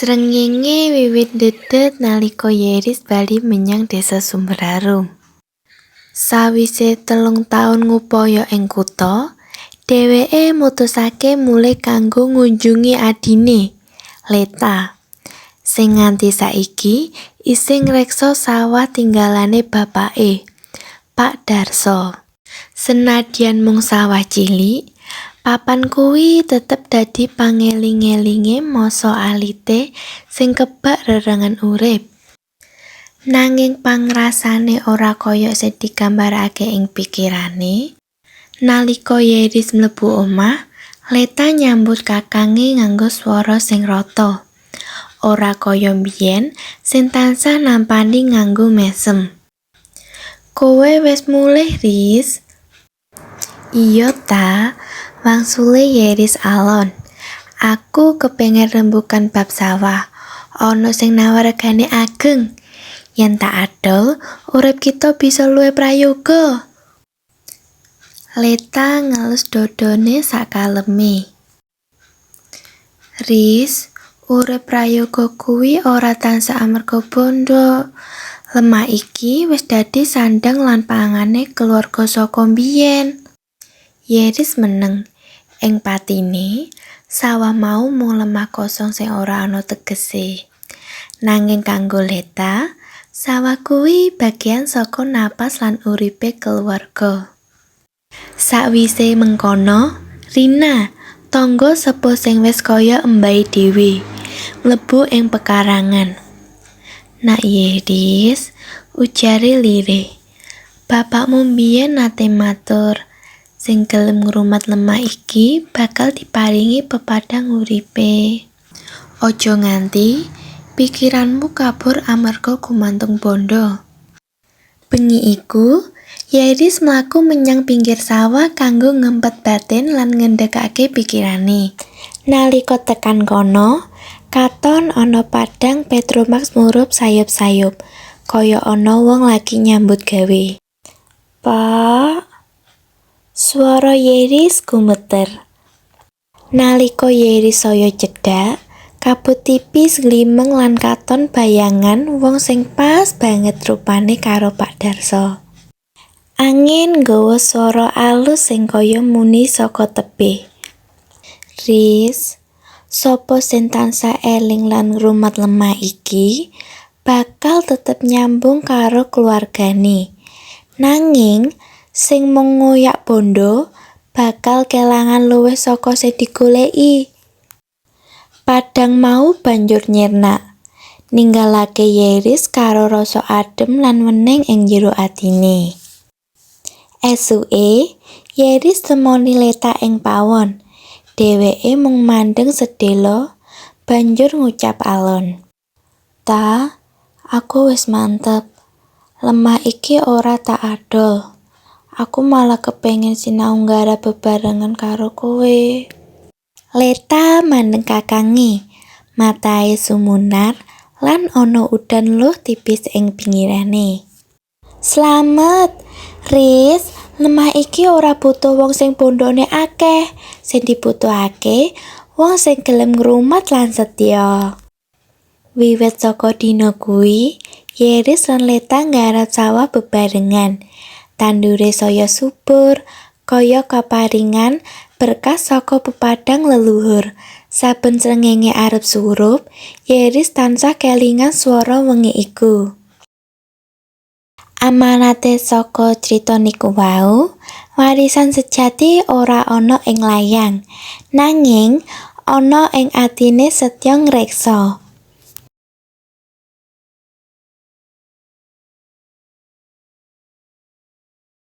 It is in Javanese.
Srengenge wiwit ndhedhet nalika Yeris bali menyang Desa Sumberarum. Sawise 3 taun ngupaya ing kutha, dheweke mutusake mulih kanggo ngunjungi adhine, Leta, sing nganti saiki isih ngreksa sawah tinggalane bapake, Pak Darso. Senadyan mung sawah cilik, papan kuwi tetep dadi pangeling-elinge masa alite sing kebak rerengen urip. Nanging pangrasane ora kaya sing digambarake ing pikirane. Nalika Yeris mlebu omah, Leta nyambut kakange nganggo swara sing rata. Ora kaya mbiyen sing tansah nampani nganggo mesem. "Kowe wis mulih, Ris?" "Iya ta," wangsule Yeris alon. "Aku kepengin rembugan bab sawah. Ana sing nawar regane ageng. Yen tak adol, urip kita bisa luwih prayoga." Leta ngelus dodone sakaleme. "Ris, urip prayoga kuwi ora tansah amarga bondo. Lemah iki wis dadi sandhang lan pangane keluarga saka mbiyen." Yeris meneng. Ing patine, sawah mau mung lemah kosong sing ora ana tegese. Nanging kanggo Leta, sawah kuwi bagean saka napas lan uripe keluarga. Sakwise mengkono, Rina, tangga sepuh sing wis kaya embahe dhewe, mlebu ing pekarangan. "Nak Yeris," ujare lirih. "Bapakmu mbiyen nate matur, sing gelem ngrumat lemah iki bakal diparingi pepadhang uripe. Aja nganti pikiranmu kabur amarga gumantung bondo." Bengi iku, Yeris mlaku menyang pinggir sawah kanggo ngempet batin lan ngendhegake pikirane. Nalika tekan kono, katon ana padhang Petromax murup sayup-sayup, kaya ana wong lagi nyambut gawe. "Pak," swara Yeris gumeter. Nalika Yeris saya cedhak, kabut tipis nglimeng lan katon bayangan wong sing pas banget rupane karo Pak Darso. Angin nggawa swara alus sing kaya muni saka tebih. "Ris, sapa sing tansah eling lan ngrumat lemah iki bakal tetep nyambung karo keluargane. Nanging sing mung ngoyak bondo bakal kelangan luwih saka sing digoleki." Padhang mau banjur nyirnak, ninggalake Yeris karo rasa adem lan wening ing jero atine. Esuke, Yeris nemoni Leta ing pawon. Dheweke mung mandheng sedhela, banjur ngucap alon. "Ta, aku wis mantep. Lemah iki ora tak adol. Aku malah kepengin sinau nggarap bebarengan karo kowe." Leta mandheng kakange, matahe sumunar lan ana udan luh tipis ing pinggirane. "Slamet, Ris, lemah iki ora butuh wong sing bondone akeh. Sing dibutuhake wong sing gelem ngrumat lan setya." Wiwit saka dina kuwi, Yeris lan Leta nggarap sawah bebarengan. Tandure saya subur, kaya kaparingan berkah saka pepadhang leluhur. Saben srengenge arep surup, Yeris tansah kelingan swara wengi iku. Amanate saka crita niku wau, warisan sejati ora ana ing layang, nanging ana ing atine setya ngreksa.